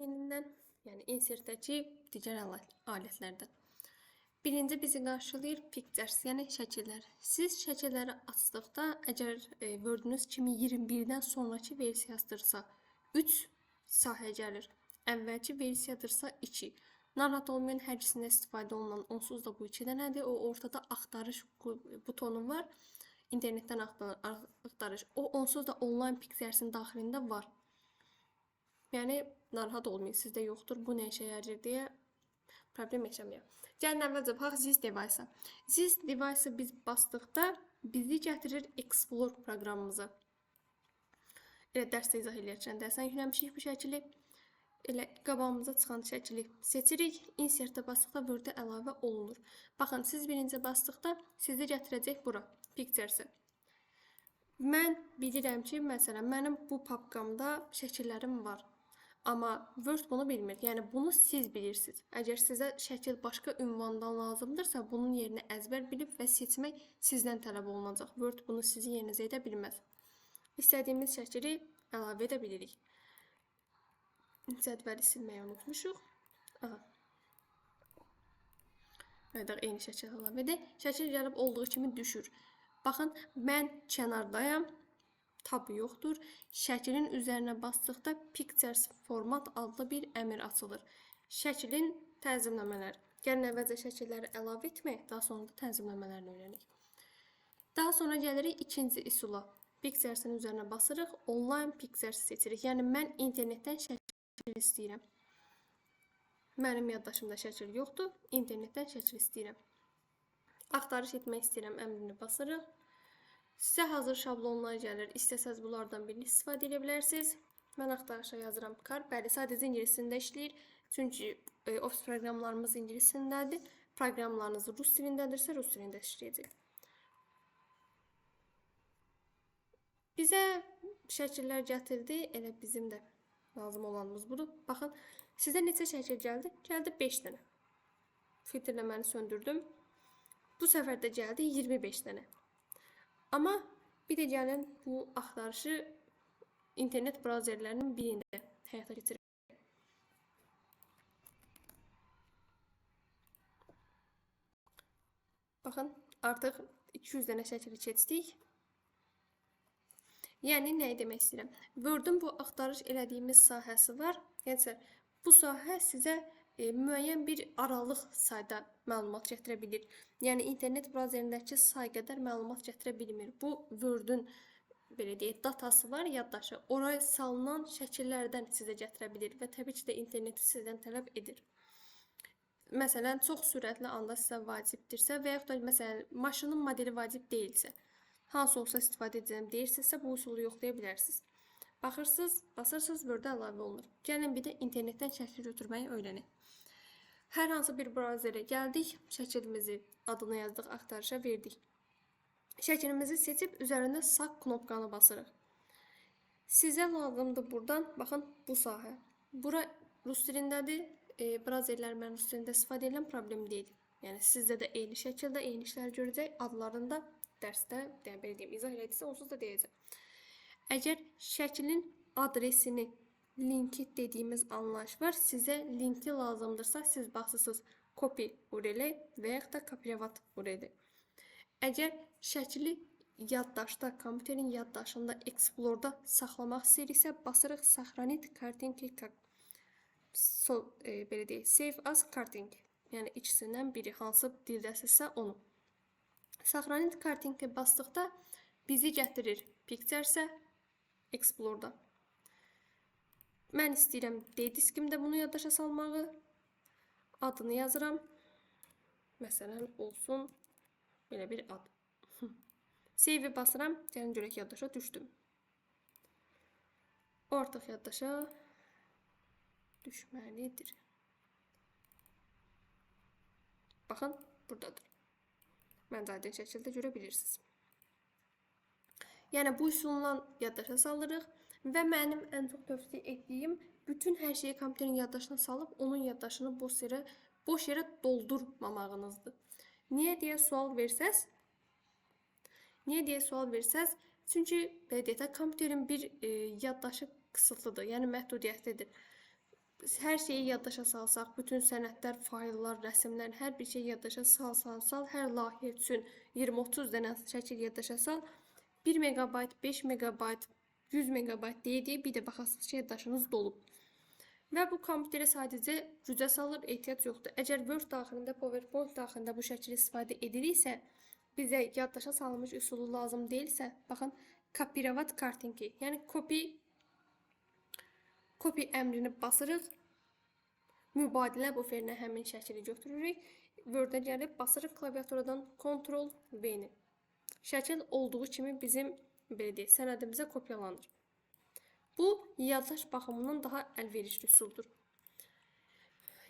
Yenidən, yəni insertdəki digər alətlərdən. Birinci bizi qarşılayır Pictures, yəni şəkillər. Siz şəkilləri açdıqda, əgər Word-ünüz 2021-dən sonraki versiyasıdırsa 3 sahə gəlir. Əvvəlki versiyadırsa 2. Narahat olmayın, hər ikisində istifadə olunan onsuz da bu 2 dənədir. O ortada axtarış butonu var. İnternetdən axtarış. O onsuz da online Pictures'in daxilində var. Yəni narahat olmayın, sizdə yoxdur, bu nə işə yarayır deyə problem yaşamayaq. Gəlin əvvəlcə baxaq This Device-a. This Device-ı biz basdıqda bizi gətirir Explore proqramımıza. Elə dərsdə izah eləyərkən dərsdən yükləmişik bu şəkili. Elə qabağımıza çıxan şəkili seçirik. Insert-ə basdıqda Word-ə əlavə olunur. Baxın, siz birinci basdıqda sizi gətirəcək bura, Pictures-ə. Mən bilirəm ki, məsələn, mənim bu papkamda şəkillərim var. Amma Word bunu bilmir. Yəni bunu siz bilirsiniz. Əgər sizə şəkil başqa ünvandan lazımdırsa, bunun yerinə əzbər bilib və seçmək sizdən tələb olunacaq. Word bunu sizin yerinizə edə bilməz. İstədiyimiz şəkili əlavə edə bilirik. Cədvəli silməyi unutmuşuq. Aha. Qayıdaq, eyni şəkil əlavə edək. Şəkil gəlib olduğu kimi düşür. Baxın, mən kənardayam. Tab yoxdur. Şəklin üzərinə basdıqda Pictures Format adlı bir əmr açılır. Şəklin tənzimləmələri. Gəlin əvvəlcə şəkilləri əlavə etmək, daha sonra da tənzimləmələrini öyrənək. Daha sonra gəlirik ikinci üsula. Pictures'in üzərinə basırıq, Online Pictures seçirik. Yəni mən internetdən şəkil istəyirəm. Mənim yaddaşımda şəkil yoxdur, internetdən şəkil istəyirəm. Axtarış etmək istəyirəm əmrini basırıq. Sizə hazır şablonlar gəlir. İstəsəz bunlardan birini istifadə edə bilərsiniz. Mən axtarışa yazıram car. Bəli, sadəcə ingilis dilində işləyir. Çünki Office proqramlarımız ingilis dilindədir. Proqramlarınız rus dilindədirsə, rus dilində işləyəcək. Bizə şəkillər gətirdi. Elə bizim də lazım olanımız budur. Baxın, sizə neçə şəkil gəldi? Gəldi 5 dənə. Filtrləməni söndürdüm. Bu səfər də gəldi 25 dənə. Amma bir də gəlin bu axtarışı internet brauzerlərinin birində həyata keçirək. Baxın, artıq 200 dənə şəkili keçdik. Yəni, nəyi demək istəyirəm? Word-ün bu axtarış elədiyimiz sahəsi var. Yəni, bu sahə sizə müəyyən bir aralıq sayda məlumat gətirə bilir. Yəni, internet brauzerindəki say qədər məlumat gətirə bilmir. Bu, Word-ün, belə deyək, datası var, yaddaşı. Oraya salınan şəkillərdən sizə gətirə bilir və təbii ki də interneti sizdən tələb edir. Məsələn, çox sürətli anda sizə vacibdirsə və yaxud da, məsələn, maşının modeli vacib deyilsə, hansı olsa istifadə edəcəm deyirsinizsə, bu üsulu yoxlaya bilərsiniz. Baxırsınız, basırsınız, Word-ə əlavə olunur. Gəlin bir də internetdən şəkil götürməyi öyrənək. Hər hansı bir brauzerə gəldik, şəklimizi adını yazdıq, axtarışa verdik. Şəklimizi seçib üzərində sağ knopkanı basırıq. Sizə lazımdır buradan, baxın, bu sahə. Bura rus dilindədir. Brauzerlər mən rus dilində istifadə edirəm, problem deyil. Yəni, sizdə də eyni şəkildə, eyni işlər görəcək. Adlarını da dərsdə, yəni, belə deyim, izah elədiksə, onsuz da deyəcəm. Əgər şəklin adresini, linki dediyimiz anlayış var, sizə linki lazımdırsa, siz basırsınız copy URL və yaxud da kopyavat URL. Əgər şəkli yaddaşda, kompüterin yaddaşında, Explore-da saxlamaq istəyiriksə, basırıq Sahranit Kartinki, belə deyək, Save as Kartinki. Yəni, ikisindən biri hansı dildəsisə onu. Sahranit Kartinki basdıqda bizi gətirir Pictures'ə, Explore-da. Mən istəyirəm D diskimdə bunu yaddaşa salmağı. Adını yazıram. Məsələn, olsun belə bir ad. Save-i basıram. Gəlin görək yaddaşa düşdüm. O artıq yaddaşa düşməlidir. Baxın, buradadır. Məncə aydın şəkildə görə bilirsiniz. Yəni, bu üsulla yaddaşa salırıq və mənim ən çox tövsiyə etdiyim bütün hər şeyi kompüterin yaddaşına salıb, onun yaddaşını boş yerə doldurmamağınızdır. Niyə deyə sual versəz? Niyə deyə sual versəz? Çünki, belə deyək də, kompüterin bir yaddaşı qısıtlıdır, yəni məhdudiyyətlidir. Hər şeyi yaddaşa salsaq, bütün sənədlər, fayllar, rəsimlər, hər bir şey yaddaşa sal, sal, sal, hər layihə üçün 20-30 dənə şəkil yaddaşa sal, 1 megabayt, 5 megabayt, 100 megabayt deyə-deyə bir də baxasınız ki, yaddaşınız dolub. Və bu kompüterə sadəcə gücə salır, ehtiyac yoxdur. Əgər Word daxilində, PowerPoint daxilində bu şəkil istifadə edilirsə, bizə yaddaşa salınmış üsulu lazım deyilsə, baxın, kopirovat kartinki, yəni copy əmrini basırıq, mübadilə buferinə həmin şəkili götürürük, Word-ə gəlib basırıq klaviaturadan Ctrl V-ni. Şəkil olduğu kimi bizim, belə deyək, sənədimizə kopyalanır. Bu, yaddaş baxımından daha əlverişli üsuldur.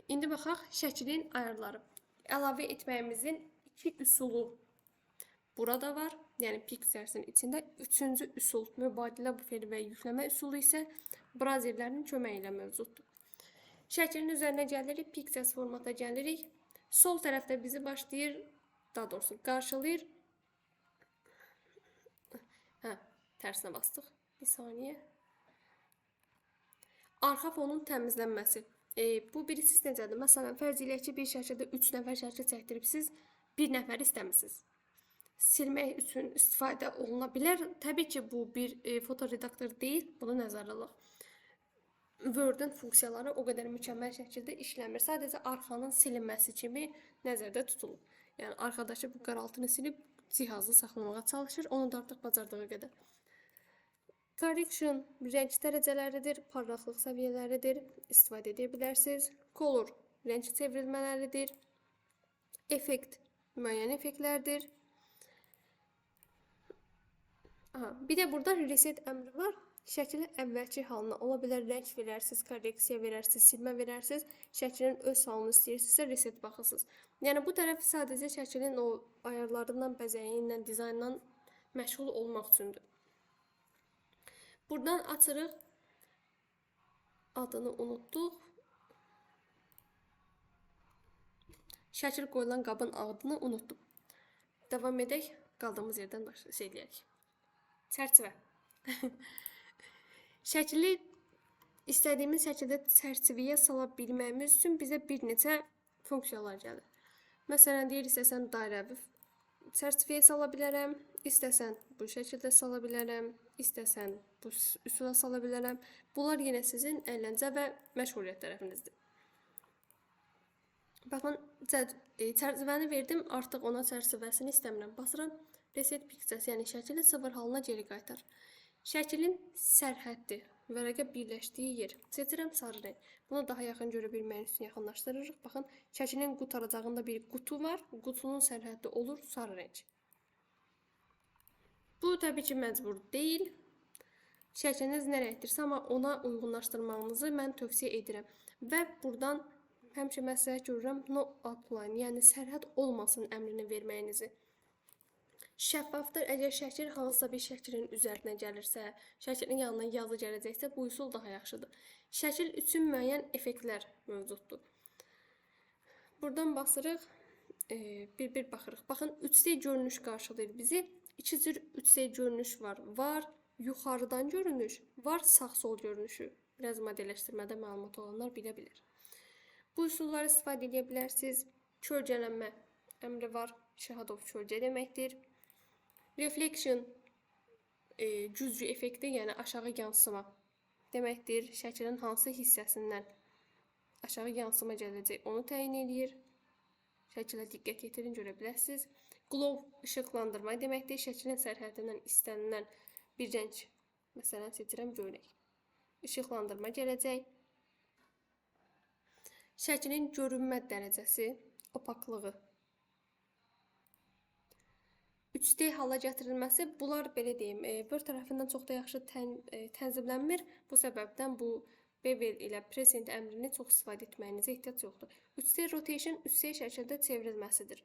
İndi baxaq şəklin ayarları. Əlavə etməyimizin iki üsulu burada var. Yəni Pictures'in içində. Üçüncü üsul, mübadilə buferi və yükləmə üsulu isə brazerlərin köməyi ilə mövcuddur. Şəklin üzərinə gəlirik, Pictures formata gəlirik. Sol tərəfdə bizi başlayır, daha doğrusu qarşılayır. Hə, tərsinə bastıq. Bir saniyə. Arxa fonun təmizlənməsi. Bu bilirsiniz necədir? Məsələn, fərz eləyək ki, bir şəkildə 3 nəfər şəkil çəkdiribsiz, bir nəfər istəmisiniz. Silmək üçün istifadə oluna bilər. Təbii ki, bu bir fotoredaktor deyil, bunu nəzərə alaq. Word-ün funksiyaları o qədər mükəmməl şəkildə işləmir. Sadəcə arxanın silinməsi kimi nəzərdə tutulub. Yəni, arxadakı bu qaraltını silib cihazı saxlamağa çalışır, onu da artıq bacardığı qədər. Correction rəng dərəcələridir, parlaqlıq səviyyələridir, istifadə edə bilərsiniz. Color rəng çevrilmələridir. Effekt müəyyən effektlərdir. Aha, bir də burada reset əmri var. Şəklin əvvəlki halına ola bilər rəng verərsiniz, korreksiya verərsiniz, silmə verərsiniz. Şəklin öz halını istəyirsinizsə reset baxırsınız. Yəni bu tərəf sadəcə şəklin o ayarlarından, bəzəyi ilə, dizaynla məşğul olmaq üçündür. Buradan açırıq. Adını unutduq. Şəkil qoyulan qabın adını unutdum. Davam edək. Qaldığımız yerdən şey eləyək. Çərçivə. Şəkili istədiyimiz şəkildə çərçivəyə sala bilməyimiz üçün bizə bir neçə funksiyalar gəlir. Məsələn, deyir, istəsən dairəvi çərçivəyə sala bilərəm, istəsən bu şəkildə sala bilərəm, istəsən bu üsula sala bilərəm. Bunlar yenə sizin əyləncə və məşğuliyyət tərəfinizdir. Baxın, çərçivəni verdim, artıq ona çərçivəsini istəmirəm. Basıram, Reset Pictures, yəni şəkili sıfır halına geri qaytar. Şəklin sərhəddi, vərəqə birləşdiyi yer. Seçirəm sarı rəng. Bunu daha yaxın görə bilməyin üçün yaxınlaşdırırıq. Baxın, şəklin qutaracağında bir qutu var. Qutunun sərhəddi olur sarı rəng. Bu təbii ki, məcbur deyil. Şəkliniz nə rəngdirsə, amma ona uyğunlaşdırmağınızı mən tövsiyə edirəm. Və buradan həmişə məsləhət görürəm no outline, yəni sərhəd olmasın əmrini verməyinizi. Şəffafdır. Əgər şəkil hansısa bir şəklin üzərinə gəlirsə, şəklin yanına yazı gələcəksə, bu üsul daha yaxşıdır. Şəkil üçün müəyyən effektlər mövcuddur. Buradan basırıq, bir-bir baxırıq. Baxın, 3D görünüş qarşılayır bizi. İki cür 3D görünüş var. Var yuxarıdan görünüş, var sağ-sol görünüşü. Biraz modelləşdirmədə məlumat olanlar bilə bilər. Bu üsulları istifadə edə bilərsiniz. Kölgələnmə əmri var. Shadow kölgə deməkdir. Reflection güzgü effekti, yəni aşağı yansıma deməkdir. Şəklin hansı hissəsindən aşağı yansıma gələcək, onu təyin eləyir. Şəkilə diqqət yetirin, görə bilərsiniz. Glow işıqlandırma deməkdir. Şəklin sərhədindən istənilən bir rəng, məsələn, seçirəm göynək. Işıqlandırma gələcək. Şəklin görünmə dərəcəsi, opaklığı. 3D hala gətirilməsi, bunlar belə deyim, Word tərəfindən çox da yaxşı tənzimlənmir. Bu səbəbdən bu bevel ilə present əmrini çox istifadə etməyinizə ehtiyac yoxdur. 3D rotation 3D şəkildə çevrilməsidir.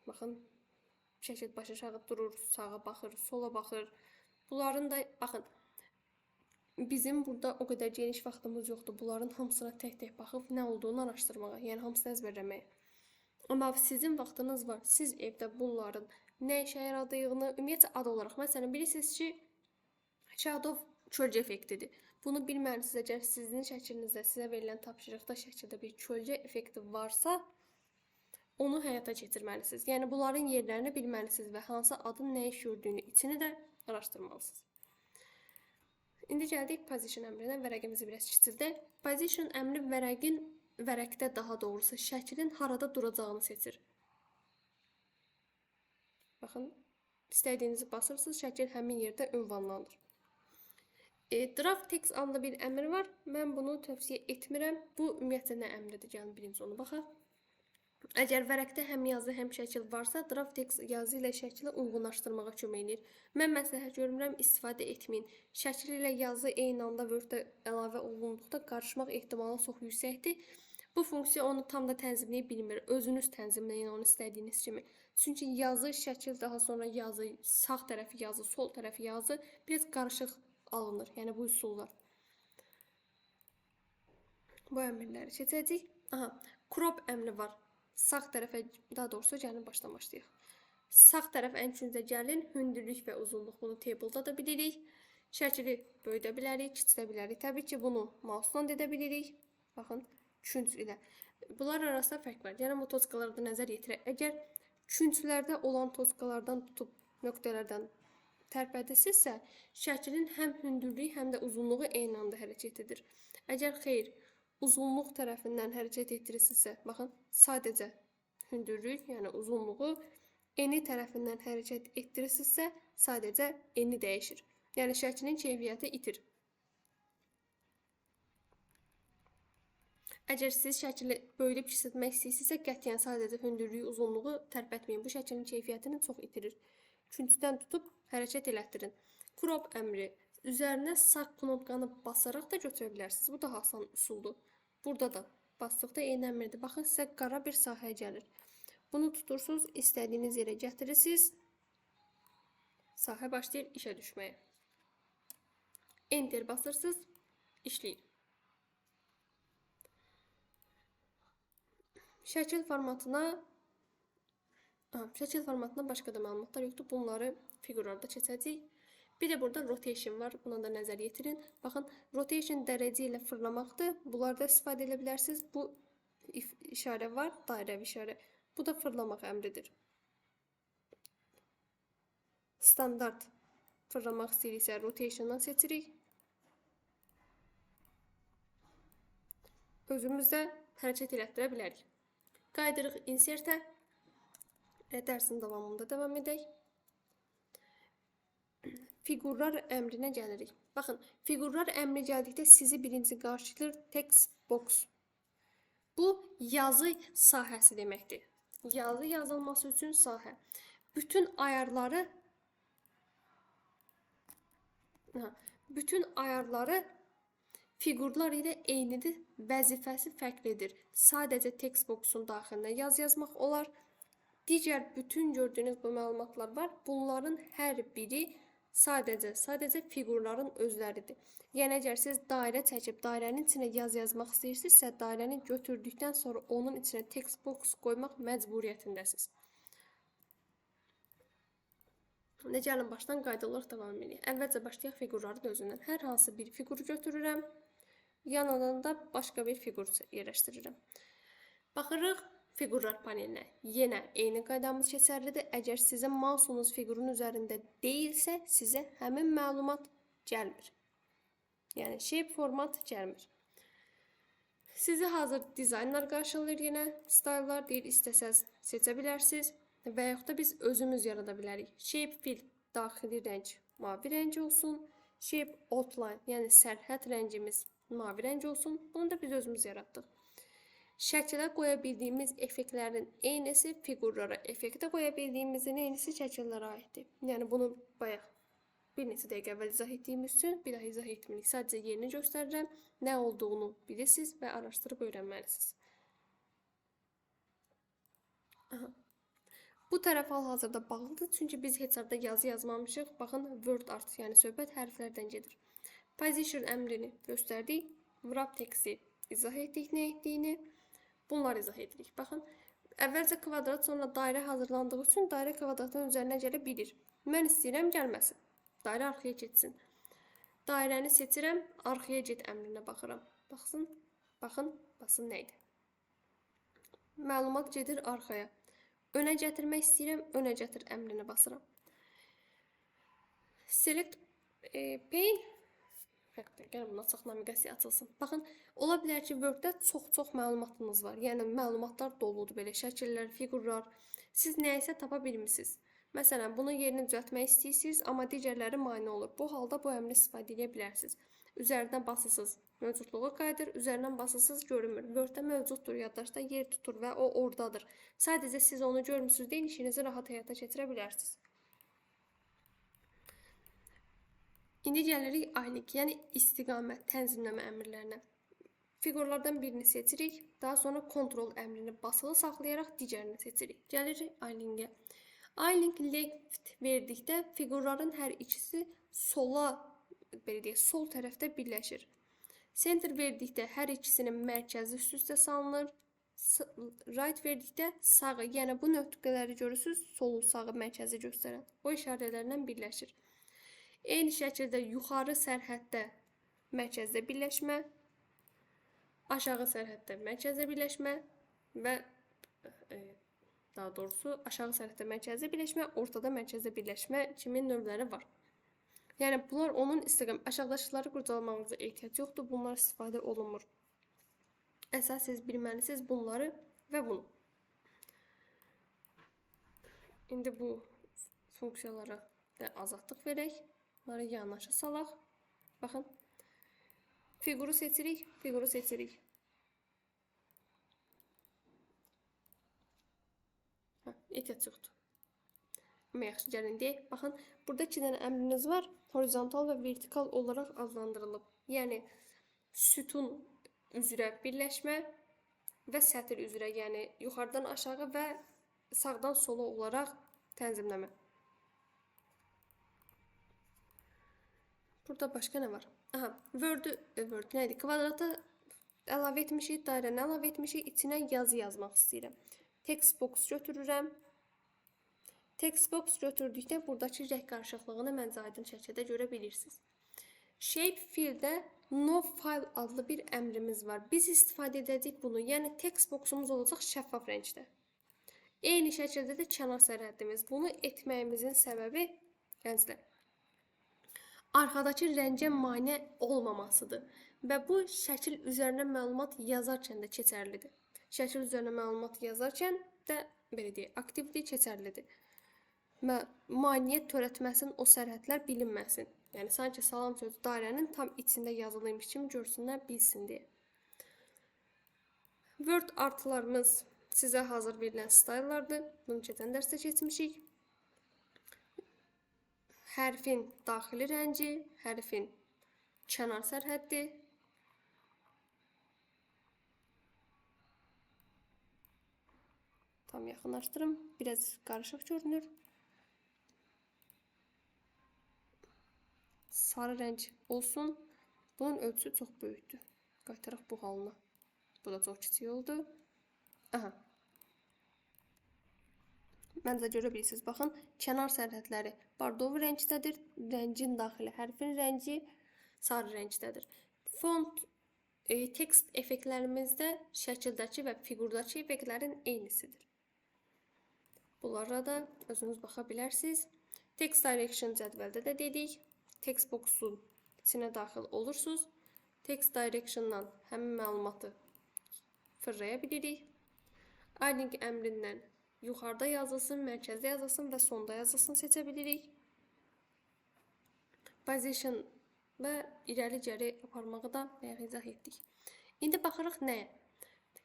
Baxın, şəkil baş aşağı durur, sağa baxır, sola baxır. Bunların da, baxın, bizim burada o qədər geniş vaxtımız yoxdur. Bunların hamısına tək-tək baxıb nə olduğunu araşdırmağa, yəni hamısını əzbərləməyə. Amma sizin vaxtınız var. Siz evdə bunların nə işə yaradığını, ümumiyyətcə ad olaraq, məsələn, bilirsiniz ki, shadow kölgə effektidir. Bunu bilməlisiniz, əgər sizin şəklinizdə sizə verilən tapşırıqda şəkildə bir kölgə effekti varsa, onu həyata keçirməlisiniz. Yəni bunların yerlərini bilməlisiniz və hansı adın nə iş gördüyünü içini də araşdırmalısınız. İndi gəldik position əmrinə. Vərəqimizi biraz kiçildək. Position əmri vərəqdə daha doğrusu şəklin harada duracağını seçir. Baxın, istədiyinizi basırsınız, şəkil həmin yerdə ünvanlanır. Draft text adlı bir əmr var. Mən bunu tövsiyə etmirəm. Bu ümumiyyətlə nə əmridir? Gəlin birinci onu baxaq. Əgər vərəqdə həm yazı, həm şəkil varsa, draft text yazı ilə şəkli uyğunlaşdırmağa kömək eləyir. Mən məsləhət görmürəm, istifadə etməyin. Şəkil ilə yazı eyni anda Word-də əlavə olunduqda qarışmaq ehtimalı çox yüksəkdir. Bu funksiya onu tam da tənzimləyə bilmir. Özünüz tənzimləyin onu istədiyiniz kimi. Çünki yazı, şəkil, daha sonra yazı, sağ tərəfi yazı, sol tərəfi yazı biraz qarışıq alınır. Yəni bu üsullar. Bu əmrləri seçəcəyik. Aha, crop əmri var. Sağ tərəfə, daha doğrusu gəlin başdan başlayaq. Sağ tərəf ən küncə gəlin, hündürlük və uzunluq bunu table-da da bilirik. Şəkili böyüdə bilərik, kiçildə bilərik. Təbii ki, bunu mouse-la da edə bilirik. Baxın, künc ilə. Bunlar arasında fərq var. Yəni bu toçkalara da nəzər yetirək. Əgər künclərdə olan toçkalardan tutub nöqtələrdən tərpədilsinizsə, şəklin həm hündürlüyü, həm də uzunluğu eyni anda hərəkət edir. Əgər xeyr, uzunluq tərəfindən hərəkət etdirirsinizsə, baxın, sadəcə hündürlük, yəni uzunluğu eni tərəfindən hərəkət etdirirsinizsə, sadəcə eni dəyişir. Yəni şəklin keyfiyyəti itir. Əgər siz şəkli böyüdüb kiçiltmək istəyirsinizsə, qətiyyən sadəcə hündürlüyü, uzunluğu tərpətməyin. Bu şəklin keyfiyyətini çox itirir. Küncdən tutub hərəkət elətdirin. Crop əmri üzərinə sağ knopkanı basaraq da götürə bilərsiniz. Bu daha asan üsuldur. Burada da basdıqda eyni əmrdir. Baxın, sizə qara bir sahəyə gəlir. Bunu tutursunuz, istədiyiniz yerə gətirirsiniz. Sahə başlayır işə düşməyə. Enter basırsınız, işləyir. Şəkil formatına başqa da məlumatlar yoxdur. Bunları fiqurlarda keçəcəyik. Bir də burada rotation var. Buna da nəzər yetirin. Baxın, rotation dərəcə ilə fırlamaqdır. Bunlarda istifadə edə bilərsiniz. Bu işarə var, dairəvi işarə. Bu da fırlamaq əmridir. Standart fırlamaq istəyiriksə rotationdan seçirik. Özümüz də hərəkət elətdirə bilərik. Qayıdırıq insertə. Dərsin davamında davam edək. Fiqurlar əmrinə gəlirik. Baxın, fiqurlar əmri gəldikdə sizi birinci qarşılayır text box. Bu, yazı sahəsi deməkdir. Yazı yazılması üçün sahə. Bütün ayarları fiqurlar ilə eynidir, vəzifəsi fərqlidir. Sadəcə text box'un daxilinə yaz yazmaq olar. Digər bütün gördüyünüz bu məlumatlar var. Bunların hər biri sadəcə fiqurların özləridir. Yəni, əgər siz dairə çəkib dairənin içinə yaz yazmaq istəyirsinizsə, dairəni götürdükdən sonra onun içinə text box qoymaq məcburiyyətindəsiniz. İndi gəlin başdan qayda olaraq davam edək. Əvvəlcə başlayaq fiqurların özündən. Hər hansı bir fiquru götürürəm. Yanından da başqa bir fiqur yerləşdirirəm. Baxırıq fiqurlar panelinə. Yenə eyni qaydamız keçərlidir. Əgər sizin mouse'unuz fiqurun üzərində deyilsə, sizə həmin məlumat gəlmir. Yəni, shape format gəlmir. Sizi hazır dizaynlar qarşılayır yenə. Style'lar deyir, istəsəz seçə bilərsiniz və yaxud da biz özümüz yarada bilərik. Shape fill daxili rəng mavi rəng olsun. Shape outline, yəni sərhəd rəngimiz mavi rəng olsun. Bunu da biz özümüz yaratdıq. Şəkilə qoya bildiyimiz effektlərin eynisi fiqurlara, effektə qoya bildiyimizin eynisi şəkillərə aiddir. Yəni bunu bayaq bir neçə dəqiqə əvvəl izah etdiyimiz üçün bir daha izah etmirik. Sadəcə yerini göstərirəm, nə olduğunu bilirsiniz və araşdırıb öyrənməlisiniz. Aha. Bu tərəf hal-hazırda bağlıdır, çünki biz heç harda yazı yazmamışıq. Baxın, word art, yəni söhbət hərflərdən gedir. Position əmrini göstərdik, wrap texti izah etdik, nə etdiyini. Bunları izah edirik. Baxın, əvvəlcə kvadrat, sonra dairə hazırlandığı üçün dairə kvadratın üzərinə gələ bilir. Mən istəyirəm gəlməsin. Dairə arxaya keçsin. Dairəni seçirəm, arxaya get əmrinə baxıram. Baxsın, baxın, basın nə idi? Məlumat gedir arxaya. Önə gətirmək istəyirəm, önə gətir əmrinə basıram. Select pane. Gəlin buna çox naviqasiya açılsın. Baxın, ola bilər ki, Word-də çox-çox məlumatınız var. Yəni, məlumatlar doludur, belə şəkillər, fiqurlar. Siz nəyisə tapa bilmirsiniz. Məsələn, bunun yerini düzəltmək istəyirsiniz, amma digərləri mane olur. Bu halda bu əmri istifadə edə bilərsiniz. Üzərindən basırsınız, mövcudluğu qayıdır, üzərindən basırsınız, görünmür. Word-də mövcuddur, yaddaşda yer tutur və o oradadır. Sadəcə siz onu görmüsünüz deyin, işinizi rahat həyata keçirə bilərsiniz. İndi gəlirik align, yəni istiqamət, tənzimləmə əmrlərinə. Fiqurlardan birini seçirik, daha sonra kontrol əmrini basılı saxlayaraq digərini seçirik. Gəlirik align'ə. Align left verdikdə fiqurların hər ikisi sola, belə deyək, sol tərəfdə birləşir. Center verdikdə hər ikisinin mərkəzi üst-üstə salınır. Right verdikdə sağı, yəni bu nöqtələri görürsünüz, solu, sağı, mərkəzi göstərən o işarələrlə birləşir. Eyni şəkildə yuxarı sərhəddə mərkəzdə birləşmə, aşağı sərhəddə mərkəzdə birləşmə və daha doğrusu aşağı sərhəddə mərkəzdə birləşmə, ortada mərkəzdə birləşmə kimi növləri var. Yəni bunlar onun istiqam aşağıdakıları qurcalamağınıza ehtiyac yoxdur. Bunlar istifadə olunmur. Əsas siz bilməlisiniz bunları və bunu. İndi bu funksiyalara da azadlıq verək. Bunları yanaşı salaq. Baxın. Fiquru seçirik, fiquru seçirik. Hə, ehtiyac yoxdur. Amma yaxşı, gəlin deyək. Baxın, burada iki dənə əmriniz var. Horizontal və vertikal olaraq adlandırılıb. Yəni, sütun üzrə birləşmə və sətir üzrə, yəni yuxarıdan aşağı və sağdan sola olaraq tənzimləmə. Burada başqa nə var? Aha, Word nə idi? Kvadrata əlavə etmişik, dairəni əlavə etmişik, içinə yazı yazmaq istəyirəm. Text box götürürəm. Text box götürdükdə buradakı rəng qarışıqlığını məncə aydın şəkildə görə bilirsiniz. Shape fill-də no file adlı bir əmrimiz var. Biz istifadə edəcəyik bunu. Yəni text boxumuz olacaq şəffaf rəngdə. Eyni şəkildə də kənar sərhəddimiz. Bunu etməyimizin səbəbi, gənclər, arxadakı rəngə mane olmamasıdır. Və bu şəkil üzərinə məlumat yazarkən də keçərlidir. Şəkil üzərinə məlumat yazarkən də, belə deyək, aktivdir, keçərlidir. Və maneə törətməsin, o sərhədlər bilinməsin. Yəni, sanki salam sözü dairənin tam içində yazılıymış kimi görsünlər, bilsin deyə. Word artılarımız sizə hazır verilən style'lardır. Bunu keçən dərsdə keçmişik. Hərfin daxili rəngi, hərfin kənar sərhəddi. Tam yaxınlaşdırım. Biraz qarışıq görünür. Sarı rəng olsun. Bunun ölçüsü çox böyükdür. Qaytaraq bu halına. Bu da çox kiçik oldu. Aha. Məncə görə bilirsiniz. Baxın, kənar sərhədləri bardov rəngdədir. Rəngin daxili hərfin rəngi sarı rəngdədir. Font, tekst effektlərimizdə şəkildəki və fiqurdakı effektlərin eynisidir. Bunlara da özünüz baxa bilərsiniz. Text direction cədvəldə də dedik. Text box'un içinə daxil olursunuz. Text direction'dan həmin məlumatı fırlaya bilirik. Align əmrindən yuxarıda yazılsın, mərkəzdə yazılsın və sonda yazılsın seçə bilirik. Position və irəli-geri aparmağı da bayaq izah etdik. İndi baxırıq nəyə?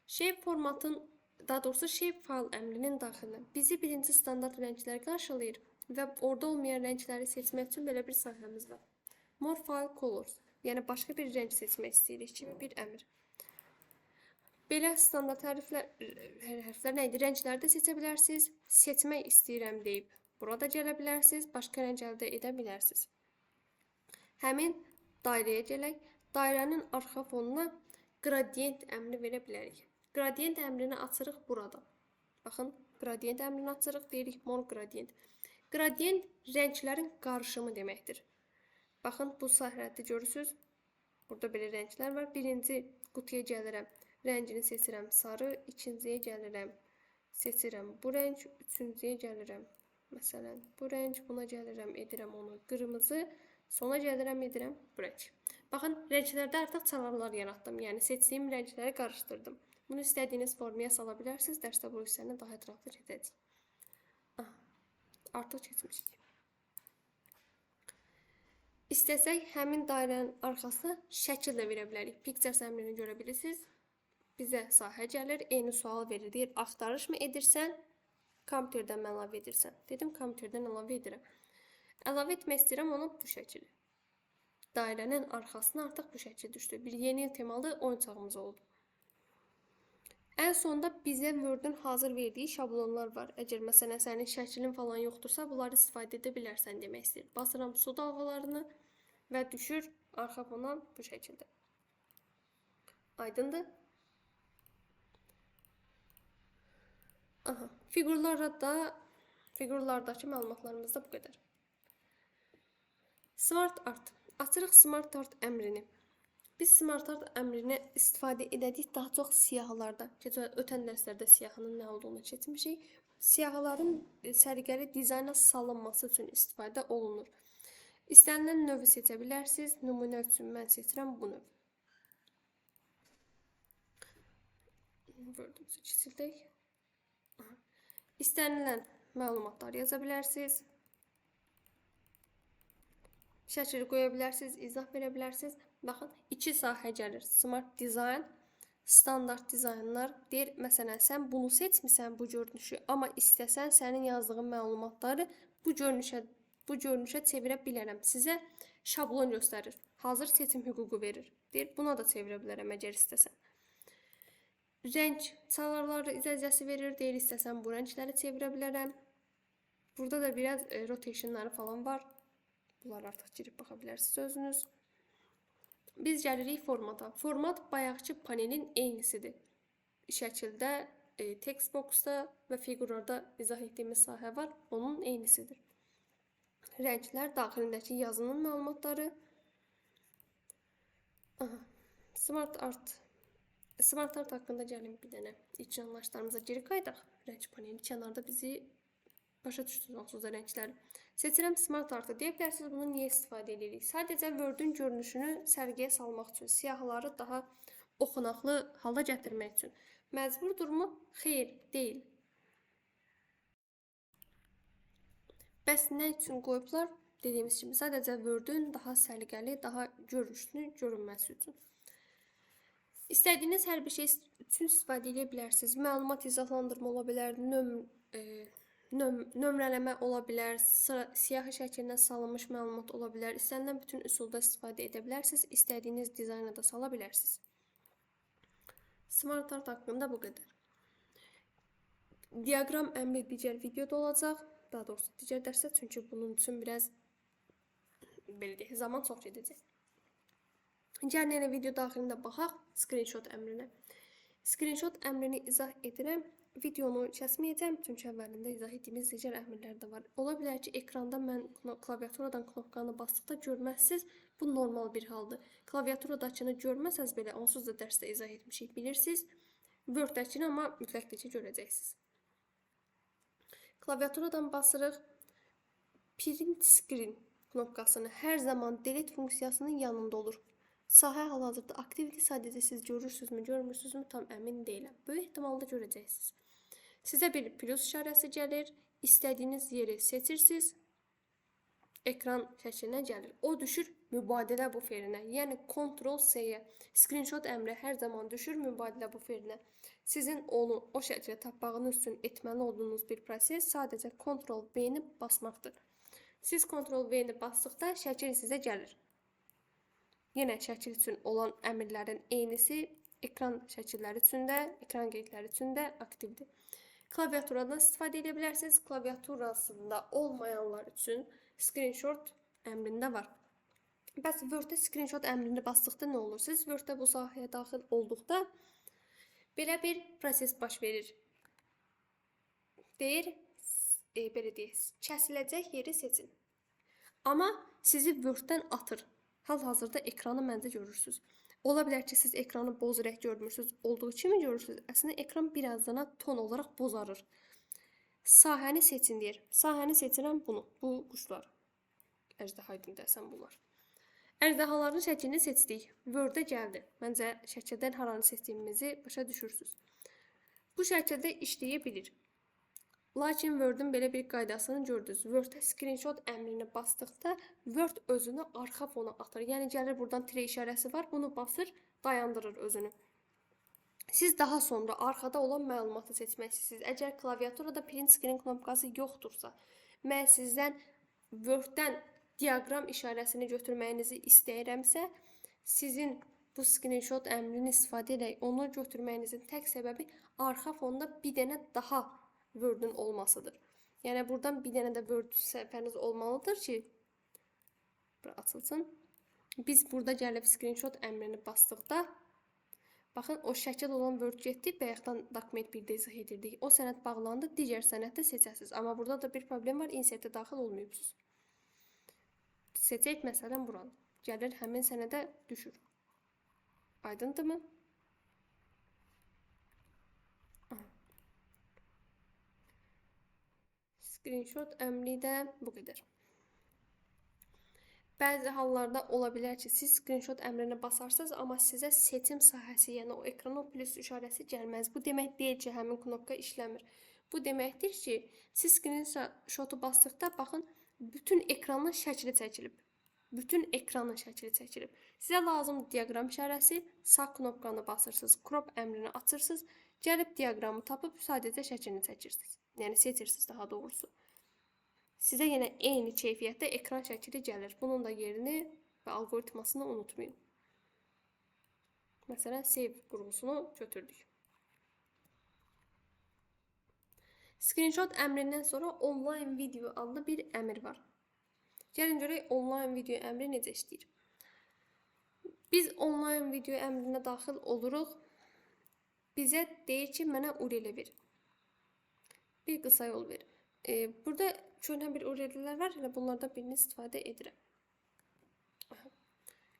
Shape formatın, daha doğrusu shape file əmrinin daxilinə bizi birinci standart rənglər qarşılayır və orada olmayan rəngləri seçmək üçün belə bir sahəmiz var. More file colors, yəni başqa bir rəng seçmək istəyirik kimi bir əmr. Belə standart hərflər nə idi? Rəngləri də seçə bilərsiniz. Seçmək istəyirəm deyib burada gələ bilərsiniz. Başqa rəng əldə edə bilərsiniz. Həmin dairəyə gələk. Dairənin arxa fonuna gradient əmri verə bilərik. Gradient əmrini açırıq burada. Baxın, gradient əmrini açırıq. Deyirik more gradient. Gradient rənglərin qarışımı deməkdir. Baxın, bu sahədə görürsünüz. Burada belə rənglər var. Birinci qutuya gəlirəm. Rəngini seçirəm sarı. İkinciyə gəlirəm. Seçirəm bu rəng. Üçüncüyə gəlirəm. Məsələn, bu rəng. Buna gəlirəm, edirəm onu qırmızı. Sona gəlirəm, edirəm bu rəng. Baxın, rənglərdə artıq çalarlar yaratdım. Yəni, seçdiyim rəngləri qarışdırdım. Bunu istədiyiniz formaya sala bilərsiniz. Dərsdə bu hissəni daha ətraflı keçəcəyik. Aha, artıq keçmişik. İstəsək, həmin dairənin arxasına şəkil də verə bilərik. Pictures əmrini görə bilirsiniz. Bizə sahə gəlir, eyni sual verir. Deyir, axtarış mı edirsən, kompüterdən mı əlavə edirsən? Dedim, kompüterdən əlavə edirəm. Əlavə etmək istəyirəm onu bu şəkili. Dairənin arxasına artıq bu şəkil düşdü. Bir yeni il temalı oyuncağımız oldu. Ən sonda bizə Word-ün hazır verdiyi şablonlar var. Əgər məsələn sənin şəklin falan yoxdursa, bunları istifadə edə bilərsən demək istəyir. Basıram su dalğalarını və düşür arxa fona bu şəkildə. Aydındır? Aha, fiqurlardakı məlumatlarımız da bu qədər. Smart Art. Açırıq Smart Art əmrini. Biz Smart Art əmrini istifadə edədik daha çox siyahılarda. Ötən dərslərdə siyahının nə olduğunu keçmişik. Siyahıların səliqəli dizayna salınması üçün istifadə olunur. İstənilən növü seçə bilərsiniz. Nümunə üçün mən seçirəm bu növ. Word-ümüzü kiçildək. İstənilən məlumatlar yaza bilərsiniz. Şəkil qoya bilərsiniz, izah verə bilərsiniz. Baxın, iki sahə gəlir. Smart Design, standart dizaynlar. Deyir, məsələn, sən bunu seçmisən, bu görünüşü, amma istəsən sənin yazdığın məlumatları bu görünüşə çevirə bilərəm. Sizə şablon göstərir. Hazır seçim hüququ verir. Deyir, buna da çevirə bilərəm əgər istəsən. Rəng çalarları icazəsi verir. Deyir, istəsən bu rəngləri çevirə bilərəm. Burada da biraz rotationları falan var. Bunlar artıq girib baxa bilərsiniz özünüz. Biz gəlirik formata. Format bayaqki panelin eynisidir. Şəkildə, text boxda və fiqurlarda izah etdiyimiz sahə var. Onun eynisidir. Rənglər, daxilindəki yazının məlumatları. Aha, Smart Art. Smart Art haqqında gəlin bir dənə ilk anlayışlarımıza geri qayıdaq. Rəng paneli kənarda bizi başa düşdünüz onsuz da rəngləri. Seçirəm Smart Art'ı. Deyə bilərsiniz, bunu niyə istifadə edirik? Sadəcə Word-ün görünüşünü sərgiyə salmaq üçün, siyahıları daha oxunaqlı hala gətirmək üçün. Məcburdurmu? Xeyr, deyil. Bəs nə üçün qoyublar? Dediyimiz kimi, sadəcə Word-ün daha səliqəli, daha görünüşlü görünməsi üçün. İstədiyiniz hər bir şey üçün istifadə edə bilərsiniz. Məlumat izahlandırma ola bilər, nömrələmə ola bilər, siyahı şəklinə salınmış məlumat ola bilər. İstənilən bütün üsulda istifadə edə bilərsiniz. İstədiyiniz dizayna da sala bilərsiniz. Smart Art haqqında bu qədər. Diaqram əmri digər videoda olacaq. Daha doğrusu digər dərsdə, çünki bunun üçün biraz belə deyək, zaman çox gedəcək. Gəlin elə video daxilində baxaq screenshot əmrinə. Screenshot əmrini izah edirəm. Videonu kəsməyəcəm, çünki əvvəlində izah etdiyimiz digər əmrlər də var. Ola bilər ki, ekranda mən klaviaturadan knopkanı basdıqda görməzsiniz. Bu normal bir haldır. Klaviaturadakını görməsəniz belə, onsuz da dərsdə izah etmişik, bilirsiniz. Word-dəkini amma mütləqdir ki, görəcəksiniz. Klaviaturadan basırıq. Print screen knopkasını hər zaman delete funksiyasının yanında olur. Sahə hal-hazırda aktivdir. Sadəcə siz görürsünüzmü, görmürsünüzmü tam əmin deyiləm. Böyük ehtimalla görəcəksiniz. Sizə bir plus işarəsi gəlir. İstədiyiniz yeri seçirsiniz. Ekran şəklinə gəlir. O düşür mübadilə buferinə. Yəni Ctrl-C-yə. Screenshot əmri hər zaman düşür mübadilə buferinə. Sizin onu o şəkildə tapmağınız üçün etməli olduğunuz bir proses sadəcə Ctrl-V-ni basmaqdır. Siz Ctrl-V-ni basdıqda şəkil sizə gəlir. Yenə şəkil üçün olan əmrlərin eynisi ekran şəkilləri üçün də, ekran qeydləri üçün də aktivdir. Klaviaturadan istifadə edə bilərsiniz. Klaviaturasında olmayanlar üçün screenshot əmrində var. Bəs Word-də screenshot əmrini basdıqda nə olur? Siz Word-də bu sahəyə daxil olduqda belə bir proses baş verir. Deyir, belə deyək, kəsiləcək yeri seçin. Amma sizi Word-dən atır. Hal-hazırda ekranı məncə görürsünüz. Ola bilər ki, siz ekranı boz rəng görmürsünüz. Olduğu kimi görürsünüz. Əslində ekran birazdan ton olaraq bozarır. Sahəni seçin deyir. Sahəni seçirəm bunu. Bu quşlar. Əjdaha idi desəm bunlar. Əjdahaların şəklini seçdik. Word-ə gəldi. Məncə şəkildən haranı seçdiyimizi başa düşürsünüz. Bu şəkildə işləyə bilir. Lakin Word-ün belə bir qaydasını gördünüz. Word-ə screenshot əmrini basdıqda Word özünü arxa fona atır. Yəni gəlir buradan tire işarəsi var. Bunu basır, dayandırır özünü. Siz daha sonra arxada olan məlumatı seçmək istəyirsiniz. Əgər klaviaturada print screen knopkası yoxdursa, mən sizdən Word-dən diaqram işarəsini götürməyinizi istəyirəmsə, sizin bu screenshot əmrini istifadə edərək onu götürməyinizin tək səbəbi arxa fonda bir dənə daha Word-ün olmasıdır. Yəni buradan bir dənə də Word səhifəniz olmalıdır ki, bura açılsın. Biz burada gəlib screenshot əmrini basdıqda, baxın o şəkil olan Word getdi, bayaqdan dokument 1-də izah edirdik. O sənəd bağlandı, digər sənəddə seçəsiniz. Amma burada da bir problem var, insertə daxil olmayıbsınız. Seçək məsələn buranı. Gəlir həmin sənədə düşür. Aydındırmı? Screenshot əmri də bu qədər. Bəzi hallarda ola bilər ki, siz screenshot əmrini basarsınız, amma sizə seçim sahəsi, yəni o ekrana o plus işarəsi gəlməz. Bu demək deyil ki, həmin knopka işləmir. Bu deməkdir ki, siz screenshotu basdıqda, baxın, bütün ekranın şəkli çəkilib. Bütün ekranın şəkli çəkilib. Sizə lazımdır diaqram işarəsi, sağ knopkanı basırsınız, crop əmrini açırsınız, gəlib diaqramı tapıb sadəcə şəklini çəkirsiniz. Yəni seçirsiniz daha doğrusu. Sizə yenə eyni keyfiyyətdə ekran şəkli gəlir. Bunun da yerini və alqoritmasını unutmayın. Məsələn, save qurğusunu götürdük. Screenshot əmrindən sonra online video adlı bir əmr var. Gəlin görək online video əmri necə işləyir. Biz online video əmrinə daxil oluruq. Bizə deyir ki, mənə URL ver. Bir qısa yol ver. Burada köhnə bir URL-lər var. Elə bunlardan birini istifadə edirəm.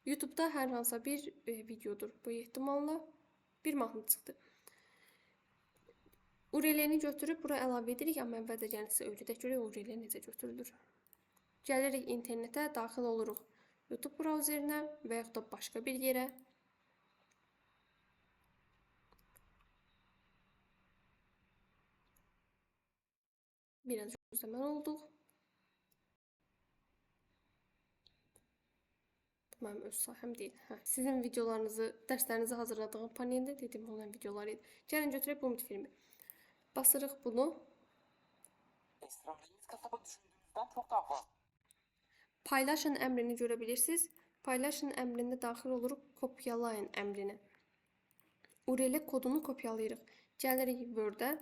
YouTube-da hər hansısa bir videodur. Bu ehtimalla bir mahnı çıxdı. URL-ni götürüb bura əlavə edirik. Amma əvvəldə gəlin sizə öyrədək görək URL necə götürülür. Gəlirik internetə, daxil oluruq YouTube brauzerinə və yaxud da başqa bir yerə. Biraz gözləməli olduq. Bu mənim öz sahəm deyil. Hə, sizin videolarınızı, dərslərinizi hazırladığım paneldə dediyim olan videolar idi. Gəlin götürək bu multfilmi. Basırıq bunu. Paylaşın əmrini görə bilirsiniz. Paylaşın əmrində daxil oluruq kopyalayın əmrinə. URL kodunu kopyalayırıq. Gəlirik Word-ə.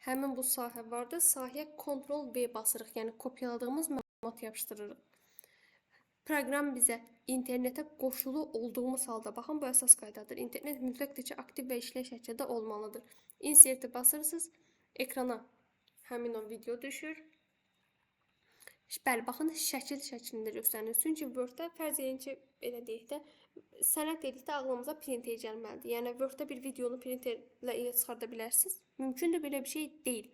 Həmin bu sahə vardı. Sahəyə Ctrl-V basırıq. Yəni kopyaladığımız məlumat yapışdırırıq. Proqram bizə internetə qoşulu olduğumuz halda, baxın bu əsas qaydadır. İnternet mütləqdir ki, aktiv və işlək şəkildə olmalıdır. Insert'i basırsınız, ekrana həmin o video düşür. Bəli, baxın şəkil şəklində göstərilir. Çünki Word-də fərz edin ki, belə deyək də, sənəd dedikdə ağlımıza printer gəlməlidir. Yəni Word-də bir videonu printerlə ilə çıxarda bilərsiniz. Mümkündür, belə bir şey deyil.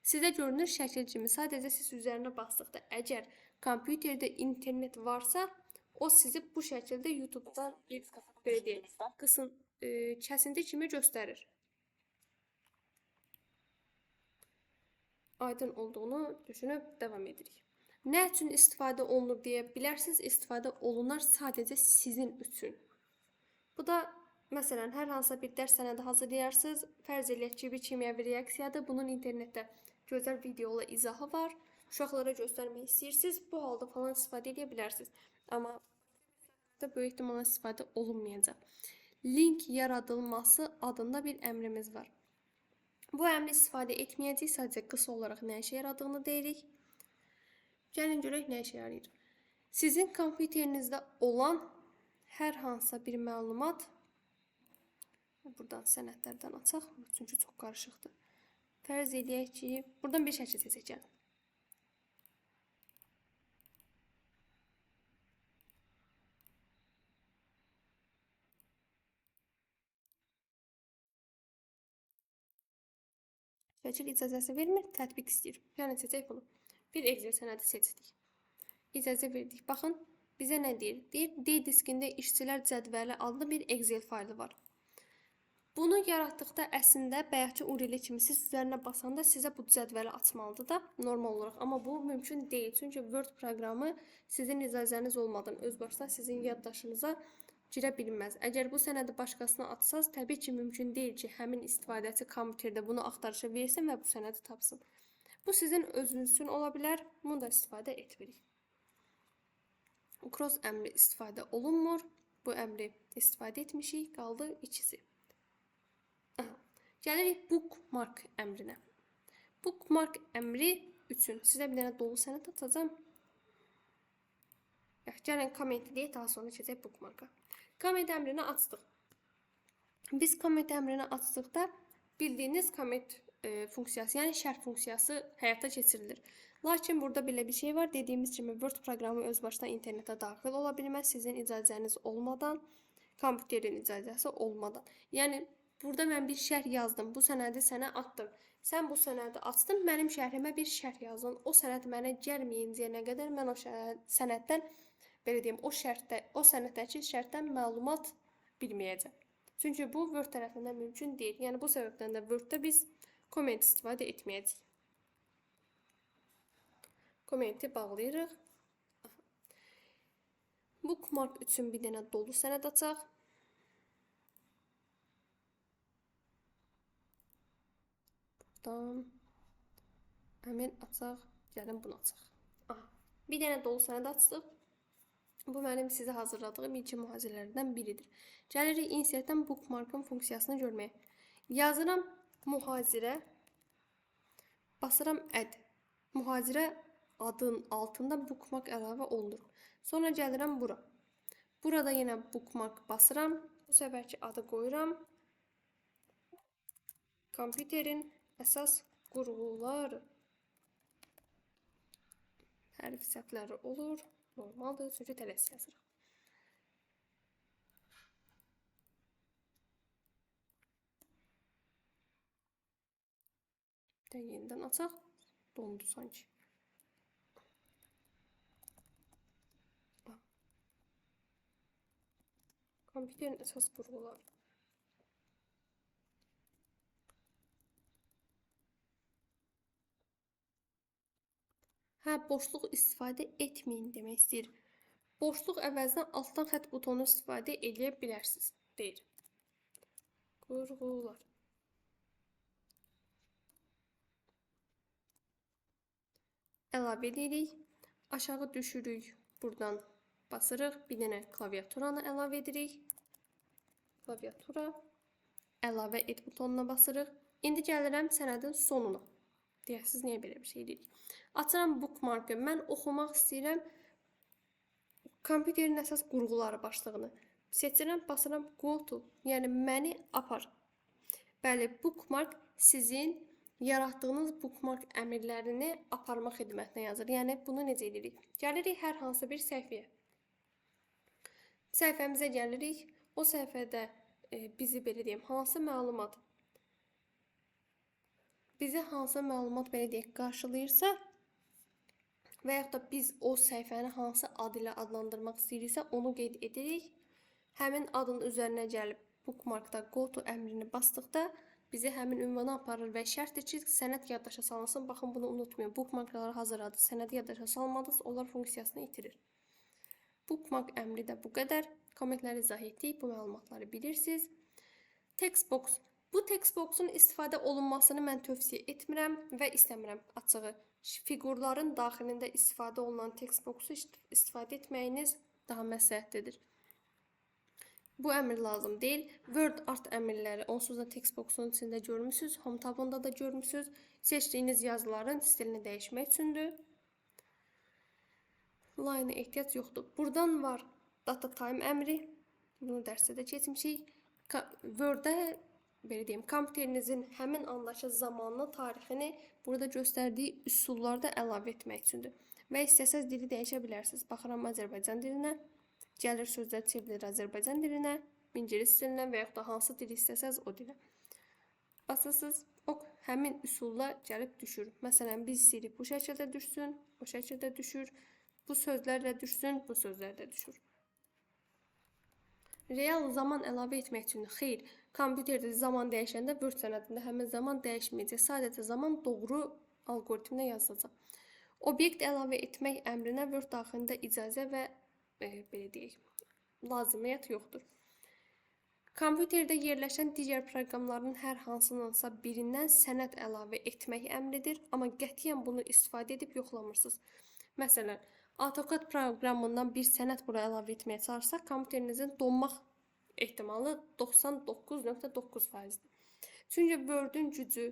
Sizə görünür şəkil kimi. Sadəcə siz üzərinə basdıqda, əgər kompüterdə internet varsa, o sizi bu şəkildə YouTube-dan bir belə deyək, qısın kəsinti kimi göstərir. Aydın olduğunu düşünüb davam edirik. Nə üçün istifadə olunur deyə bilərsiniz. İstifadə olunar sadəcə sizin üçün. Bu da məsələn, hər hansısa bir dərs sənədi hazırlayarsınız. Fərz eləyək ki, bir kimyəvi reaksiyadır. Bunun internetdə gözəl videola izahı var. Uşaqlara göstərmək istəyirsiniz. Bu halda falan istifadə edə bilərsiniz. Amma da böyük ehtimalla istifadə olunmayacaq. Link yaradılması adında bir əmrimiz var. Bu əmri istifadə etməyəcəyik. Sadəcə qısa olaraq nə işə yaradığını deyirik. Gəlin görək nə işə yarayır. Sizin kompüterinizdə olan hər hansısa bir məlumat, buradan sənədlərdən açaq, çünki çox qarışıqdır. Fərz eləyək ki, buradan bir şəkil seçək. Vəkil icazəsi vermir, tətbiq istəyir. Yəni seçək bunu. Bir Excel sənədi seçdik. İcazə verdik. Baxın, bizə nə deyir? Deyir, D diskində işçilər cədvəli adlı bir Excel faylı var. Bunu yaratdıqda əslində bayaqki URL kimi siz üzərinə basanda sizə bu cədvəli açmalıdır da normal olaraq. Amma bu mümkün deyil. Çünki Word proqramı sizin icazəniz olmadan öz başına sizin yaddaşınıza girə bilməz. Əgər bu sənədi başqasına atsaz, təbii ki, mümkün deyil ki, həmin istifadəçi kompüterdə bunu axtarışa versin və bu sənədi tapsın. Bu sizin özünüz üçün ola bilər. Bunu da istifadə etmirik. Cross əmri istifadə olunmur. Bu əmri istifadə etmişik. Qaldı ikisi. Aha. Gəlirik bookmark əmrinə. Bookmark əmri üçün sizə bir dənə dolu sənəd atacağam. Gəlin comment deyək, daha sonra keçək bookmarka. Comment əmrini açdıq. Biz comment əmrini açdıqda bildiyiniz comment funksiyası, yəni şərh funksiyası həyata keçirilir. Lakin burada belə bir şey var. Dediyimiz kimi Word proqramı öz başına internetə daxil ola bilməz sizin icazəniz olmadan, kompüterin icazəsi olmadan. Yəni burada mən bir şərh yazdım. Bu sənədi sənə atdım. Sən bu sənədi açdın, mənim şərhimə bir şərh yazdın. O sənəd mənə gəlməyincəyə nə qədər mən o sənəddən, belə deyim, o şərhdə, o sənəddəki şərhdən məlumat bilməyəcəm. Çünki bu Word tərəfindən mümkün deyil. Yəni bu səbəbdən də Word-də biz comment istifadə etməyəcəyik. Commenti bağlayırıq. Bookmark üçün bir dənə dolu sənəd açaq. Buradan əmir açaq. Gəlin bunu açaq. Aha. Bir dənə dolu sənəd açdıq. Bu mənim sizə hazırladığım ilkin mühazirələrdən biridir. Gəlirik insertdən bookmarkın funksiyasını görməyə. Yazıram mühazirə, basıram add. Mühazirə adın altında bookmark əlavə olunur. Sonra gəlirəm bura. Burada yenə bookmark basıram. Bu səfərki adı qoyuram. Kompüterin əsas qurğuları. Hərf səhvləri olur. Normaldır, çünki tələs yazırıq. Bir də yenidən açaq. Dondu sanki. Kompüterin əsas qurğuları. Hə, boşluq istifadə etməyin demək istəyir. Boşluq əvəzinə altdan xətt butonu istifadə eləyə bilərsiniz, deyir. Qurğular. Əlavə edirik. Aşağı düşürük. Buradan basırıq. Bir dənə klaviaturanı əlavə edirik. Klaviatura. Əlavə et butonuna basırıq. İndi gəlirəm sənədin sonuna. Deyəsiniz, niyə belə bir şey deyirik? Açıram bookmarkı. Mən oxumaq istəyirəm kompüterin əsas qurğuları başlığını. Seçirəm, basıram go to, yəni məni apar. Bəli, bookmark sizin yaratdığınız bookmark əmrlərini aparma xidmətinə yazır. Yəni bunu necə edirik? Gəlirik hər hansı bir səhifəyə. Səhifəmizə gəlirik. O səhifədə bizi belə deyim, hansı məlumat bizi hansı məlumat belə deyək qarşılayırsa və yaxud da biz o səhifəni hansı ad ilə adlandırmaq istəyiriksə onu qeyd edirik. Həmin adın üzərinə gəlib bookmarkda go to əmrini basdıqda bizi həmin ünvana aparır və şərtdir ki, sənəd yaddaşa salınsın. Baxın, bunu unutmayın. Bookmarkları hazırladı, sənədi yaddaşa salmadınız, onlar funksiyasını itirir. Bookmark əmri də bu qədər. Kommentləri izah etdik, bu məlumatları bilirsiniz. Textbox. Bu textboxun istifadə olunmasını mən tövsiyə etmirəm və istəmirəm açığı. Fiqurların daxilində istifadə olunan textboxu istifadə etməyiniz daha məsləhətlidir. Bu əmr lazım deyil. Word art əmrləri onsuz da textboxun içində görmüsünüz, home tabında da görmüsünüz. Seçdiyiniz yazıların stilini dəyişmək üçündür. Line-a ehtiyac yoxdur. Buradan var data time əmri. Bunu dərsdə də keçmişik. Word-də belə deyim, kompüterinizin həmin andakı zamanını, tarixini burada göstərdiyi üsullarda əlavə etmək üçündür. Və istəsəz dili dəyişə bilərsiniz. Baxıram Azərbaycan dilinə, gəlir sözlər çevrilir Azərbaycan dilinə, ingilis dilinə və yaxud da hansı dili istəsəz o dilə. Basırsınız, ox həmin üsulla gəlib düşür. Məsələn, biz istəyirik bu şəkildə düşsün, o şəkildə düşür. Bu sözlərlə düşsün, bu sözlərlə düşür. Real zaman əlavə etmək üçün xeyr, kompüterdə zaman dəyişəndə Word sənədində həmin zaman dəyişməyəcək. Sadəcə zaman doğru alqoritmlə yazılacaq. Obyekt əlavə etmək əmrinə Word daxilində icazə və belə deyək, lazımiyyət yoxdur. Kompüterdə yerləşən digər proqramların hər hansınınsa birindən sənəd əlavə etmək əmridir, amma qətiyyən bunu istifadə edib yoxlamırsınız. Məsələn, AutoCAD proqramından bir sənəd bura əlavə etməyə çalışsaq, kompüterinizin donmaq ehtimalı 99.9%-dir. Çünki Word-ün gücü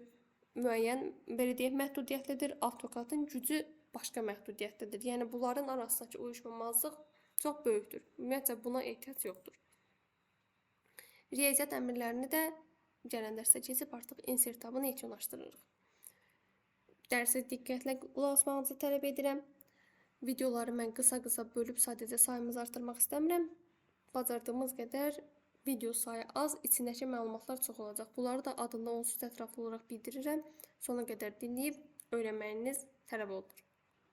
müəyyən, belə deyək, məhdudiyyətlidir, AutoCAD-ın gücü başqa məhdudiyyətlidir. Yəni bunların arasındakı uyuşmamazlıq çox böyükdür. Ümumiyyətcə buna ehtiyac yoxdur. Riyaziyyat əmrlərini də gələn dərsdə keçib artıq insert tabını yekunlaşdırırıq. Dərsə diqqətlə qulaq asmağınızı tələb edirəm. Videoları mən qısa-qısa bölüb sadəcə sayımızı artırmaq istəmirəm. Bacardığımız qədər video sayı az, içindəki məlumatlar çox olacaq. Bunları da adında onsuz ətraflı olaraq bildirirəm. Sona qədər dinləyib öyrənməyiniz tələb olunur.